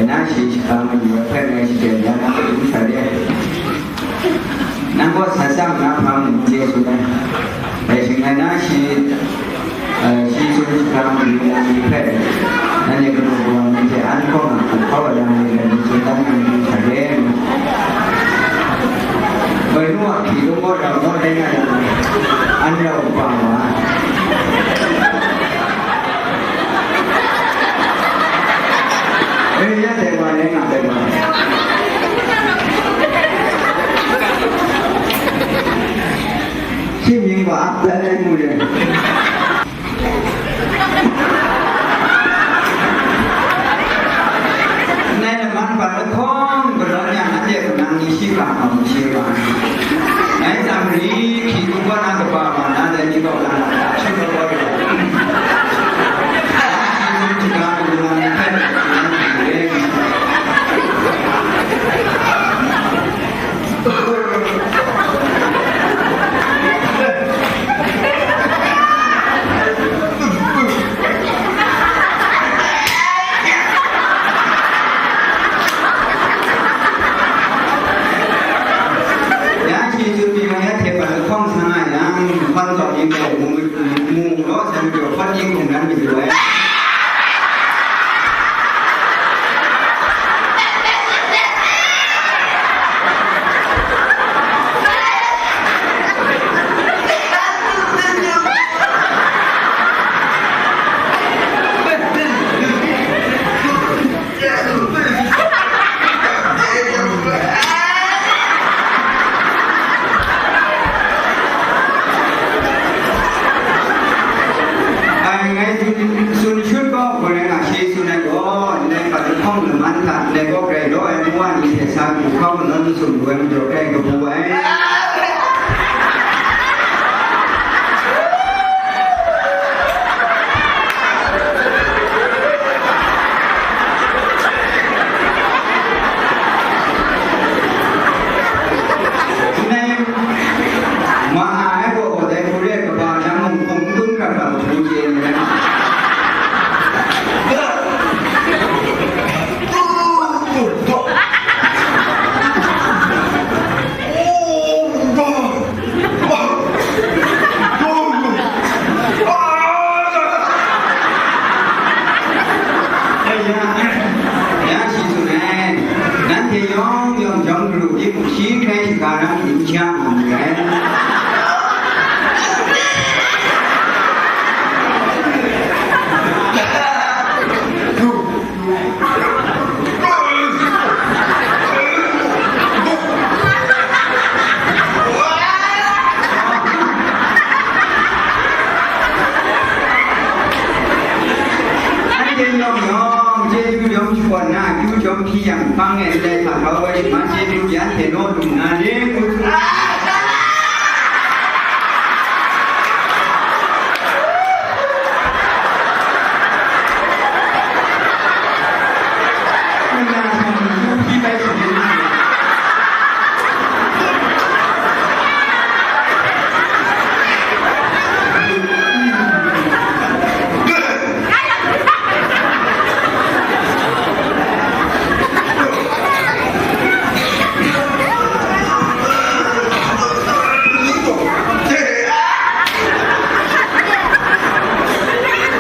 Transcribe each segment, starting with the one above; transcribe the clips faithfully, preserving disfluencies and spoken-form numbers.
Na shi shakang mayu ai hpe ngai shade ya na matu sha de. Nang gaw sa tsang na hpang n chye tsun ai. Dai shing rai na shi, eh, shi tsun shakang mayu na ni hpe, nanhte kanu kawa ni hte an hkawng a hku hkau ai yang ni rai ni tsun dan nang ni sha de. Bai nu a hpyi lung gaw rau gaw rai nga yang, an rau kaba wa ai. Eh, ya dai wa, ya nga dai wa. Shi mying wa ap dan ai mu le. Nai laman hpa lahkawng galawn yang, anhte kanang ni shi ga hkam shi wa. Ngai tsam ri hkyi hkungga na kaba ma na dai ni gaw na, shi gaw gaw yu. Shi hkungga na ni hpe, Ya shi tsun mi wa ya hte pat lahkawng sa nga yang, hpan taw yin gaw mu, mu law sai majaw, hpan yin hkungran mayu ai. Ai, ngai tsun, tsun shut gaw, gaw rai nga, shi tsun ai gaw, ndai hpa lahkawng laman hta, ndai gaw grai law ai, nwa ni hte sa hku hkau manan masum lu ai majaw, grai kabu ai. Ndai ma ai gaw, dai hku re ai kaba jang mung hpung n dum hkrat hkrat hpung chye ai. Nanhte yawng yawng jawm galu di mung, shi hkrai shaga na mung n sha nga myit dai. Anhte yawng yawng chyeju yawng shakawn na akyu jawm hpyi yang, hpang e ndai hta grau ai shaman chyeju yan hte naw lu nna le, ngu tsun.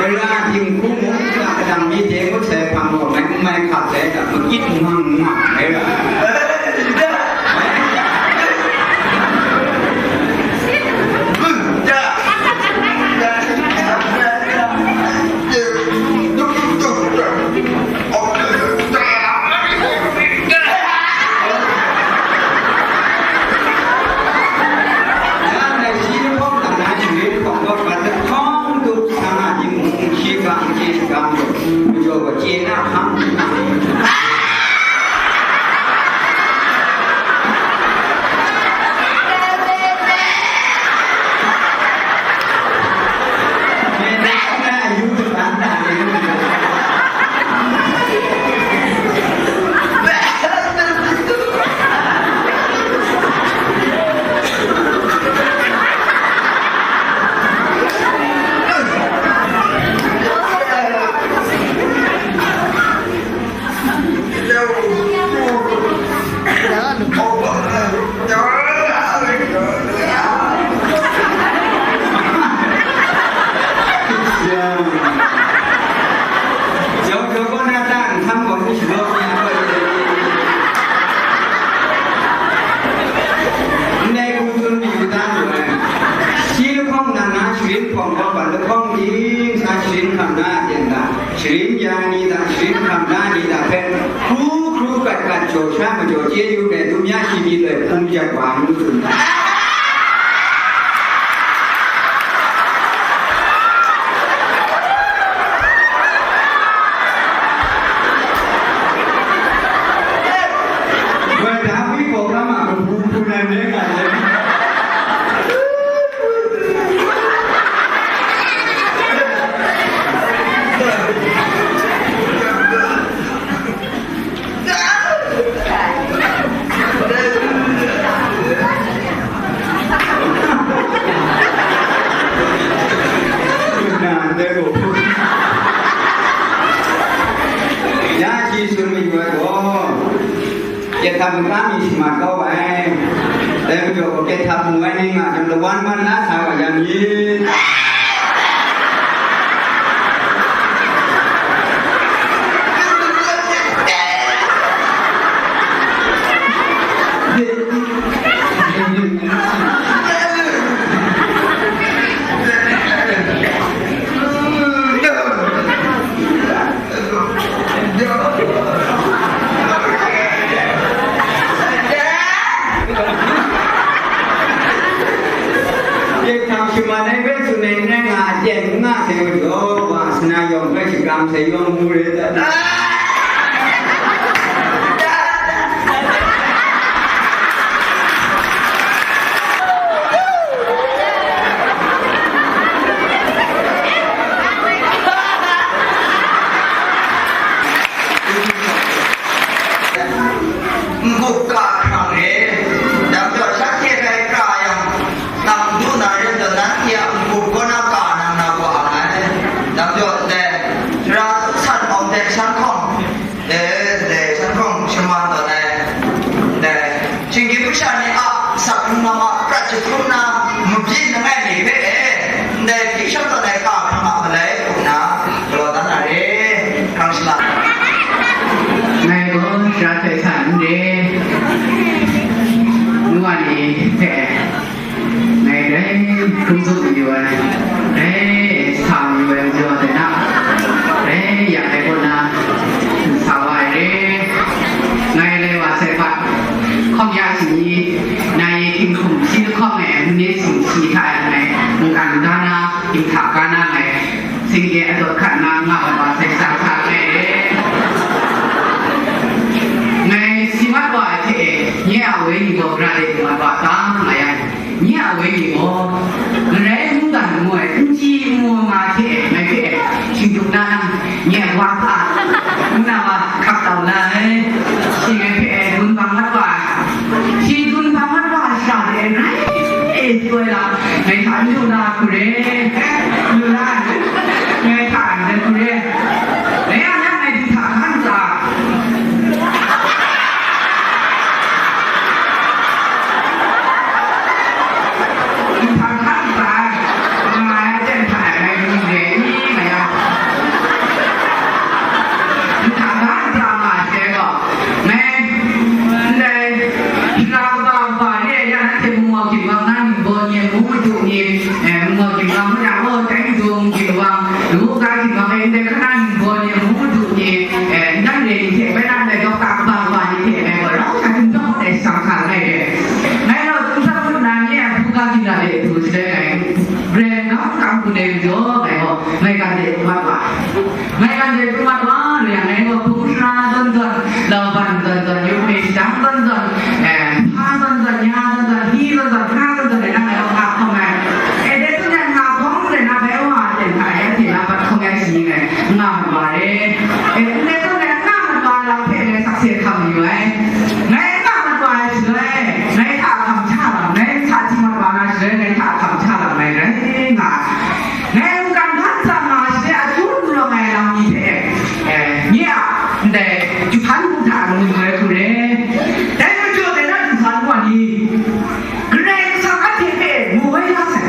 Kalang dinghku mung, kalang mi de ngut sai hpang gaw, mai n mai hkap sai, makit n mang n mang ai ra. Hkam da ni hta hpe, hkru hkru kat kat jaw sha majaw chyeju ai, dum ya shi pyi loi hpung jat wa nu. Wai da wi hkaw kram a kabu hpu nan rai nga ai. Ya shi tsun mayu ai gaw, Pyit htam hkra mi shaman kau ai. Dai majaw, pyit htam mu ai ni nga jang, lawan man la sa wa yang myit. Pyit htam shaman ai hpe tsun ai n rai nga, aten n nga sai wa jaw, wa sna yawng hpe shakram sai yawng mu re dat. N-gup ka hkrang re, dang jaw shanhte rai pra yang, tam du na rim taw, nanhte a n-gup kaw na ka nang na wa ang ai. Dang jaw ndai, sara san awng de shan hkawng, e, ndai shan hkawng shaman tawn ai, ndai shinggyim masha ni a asak n-, a prat jahkrum na mabyin langai mi hpe e, ndai hpyi sham tawn ai ka hkrang a malai hku nna galaw dan na re, hkrang shala. Ngai gaw sara hte sa n re, nu wa ni hpe ngai grai hkrum tsup mayu ai, grai sa mayu ai majaw de na, grai ya ai kaw na, sa wa ai re. Ngai lai wa sai hpa, hkawm ya shani, nai hkinghkum hpyi lahkawng e, mani sumshi hta e ngai mungkan da na, ginhta ga na ngai, singge adawt hkat na nga mat wa sai sa sa ngai re. Ngai si mat wa ai hte e, nye a wenyi gaw gara de lu mat wa ta nga yang, nye a wenyi gaw, marai mungdan ngu ai, n chyi n mu nga hte e, ngai hpe e, shingduk na nang, nye a wa hta, ngu na wa, hkap tau la ai, shi ngai hpe e, dun bang mat wa ai. Shi dun hpa mat wa sha de rai e pyi ai lam, ngai hta n du na hku re, lu la ai, ngai hta n du hku re, ngai a nang ngai du hta hkan tsa, du hta hkan tsa, nga ai aten hta e ngai du re i, ngai a, du hta hkan tsa nga ai hte gaw, Ngai, ndai, Sara kaba kaba re ai ya, nanhte mungmau ginwang na ningbaw ni, mung madu ni, eh, mungmau ginwang, mung yang, oh, tai dung ginwang, lu ga ginwang, eh, ndai hkra ningbaw ni, mung madu ni, eh, nang re ni hte, bai nang ndai dawk ta kaba kaba ni hte, eh, gaw rau sha hkungdawn ai shang sa langai re. Ngai rau hkungdawn hkrum na ni, eh, hkungga ginra de du shaloi ngai, ren gam kam hku ne majaw, ngai gaw, ngai ga de mat wa. Ngai gam de pru mat wa, lu yang ngai gaw hpung sara zawn zawn, lauban zawn zawn, yawng hpe shadang zawn zawn, eh, hpa zawn zawn, nya zawn zawn, hpyi zawn zawn, hkra zawn zawn, nang ngai gaw nga hkawm ai. E, dai hpung yang nga hkawm de na bai wa, ten hta e, anhte na pat hkawm ai shaning e, nga mat wa re. E, ndai zawn e, nga mat wa lam hpe ngai sakse hkam yu ai. Ngai nga mat wa ai shaloi, ngai hta hkam hta lam, ngai hta hti mat wa na shaloi, ngai hta hkam hta lam ngai rai nga ai. Ngai mungkan hkan tsam nga ai shaloi, a tsun rawng ai lam ni hte, eh, nye a ndai, du hkan hku hta ngu ngu ai hku re. Dai majaw dai na du hkan wa ni, Karai Kasang anhte hpe mu woi la sai,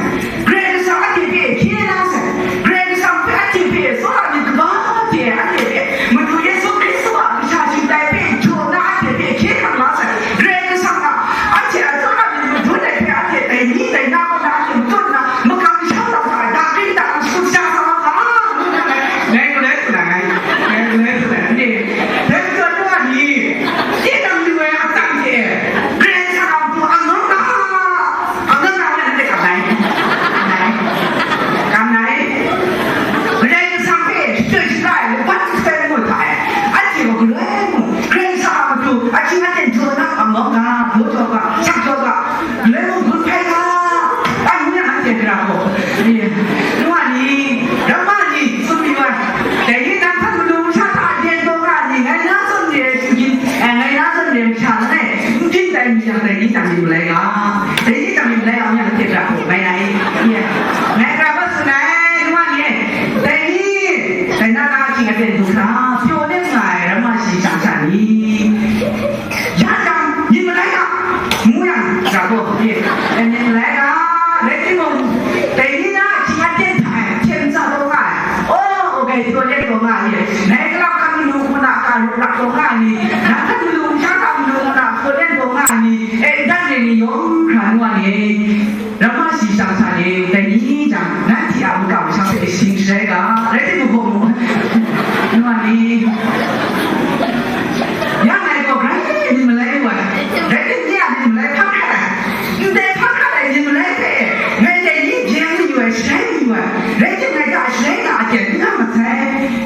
Karai Kasang anhte hpe hkye la sai, Karai Kasang hpe anhte hpe tsawra myit kaba hte anhte hpe Madu Yesu Hkristu a kasha shingtai hpe jaw na anhte hpe hkye hkrang la sai, Karai Kasang a anhte a tsawra myit madun ai hpe anhte dai ni dai na kaw na anhte matut nna, makam shang lau sa ai, dakring dakang shut sha sa wa ga, ngu nna ngai, ngai galoi tsun ai, ngai galoi tsun ai, anhte Malai ga, dai ni chyang ni malai ga, myit hte bra hku mai ai, ye. Ngai hkra hpa tsun ai, nu wa ni, dai ni, dai na na hkying aten du hkra, pyaw let nga ai, ramma shi shang sha ni. Ya jang, myit malai ga, ngu yang, hkra gaw, ye. Dai myit malai ga, rai timung, dai ni na hkying aten hta e, hkyen tsa taw nga ai. O, o, gai pyaw let taw nga ai, ye. Ngai kalap hkan manu hku na, ka rup rap taw nga ai ni, nang hkan manu, sha hkan manu hku na, pyaw let taw nga ai ni, e, dan e ni yawng hkra nu wa ni, ramma shi shang sha ni, dai ni jang, nanhte a makam sha hpe shing sharai ga, rai timung hpaw mu, nu wa ni, ya ngai gaw grai myit malai lu ai, rai timung, ya myit malai hpa hkrat ai, ndai hpa hkrat ai myit malai hpe, ngai dai ni byen mayu ai, sharai mayu ai, rai timung, ngai hta sharai nga aten n nga masai,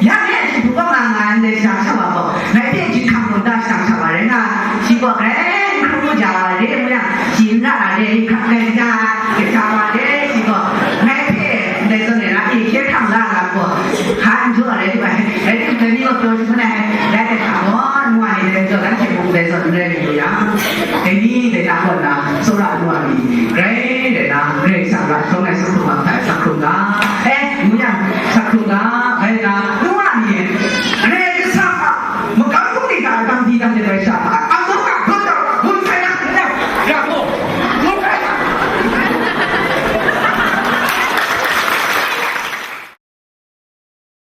ya ngai a hte hpung nga nga ai ndai sha sha wa gaw, ngai hpe jahkang lawm da shang sha wa rai nga, shi gaw grai n hkrum mu ja wa, re mu yang, shi n ra ai, re hkrap ai ja, kaja wa re, shi gaw, ngai hpe, ndai zawn e ra, e hkye hkrang la ai lam gaw, hkan jaw ai rai lu ai, rai timung, dai ni gaw pyaw shangun ai, dai hte hkra gaw, nu wa ni dai jaw, dan hte mung dai zawn n rai lu yang, dai ni dai na kaw nna, tsawra nu wa ni, grai dai na, Karai Kasang ra hkrum ai, sa hkrum ai hta e sa hkrum ga, e, ngu yang, sa hkrum ga, rai na, nu wa ni, Karai Kasang a magam bungli hta e dang di dang de rai sha,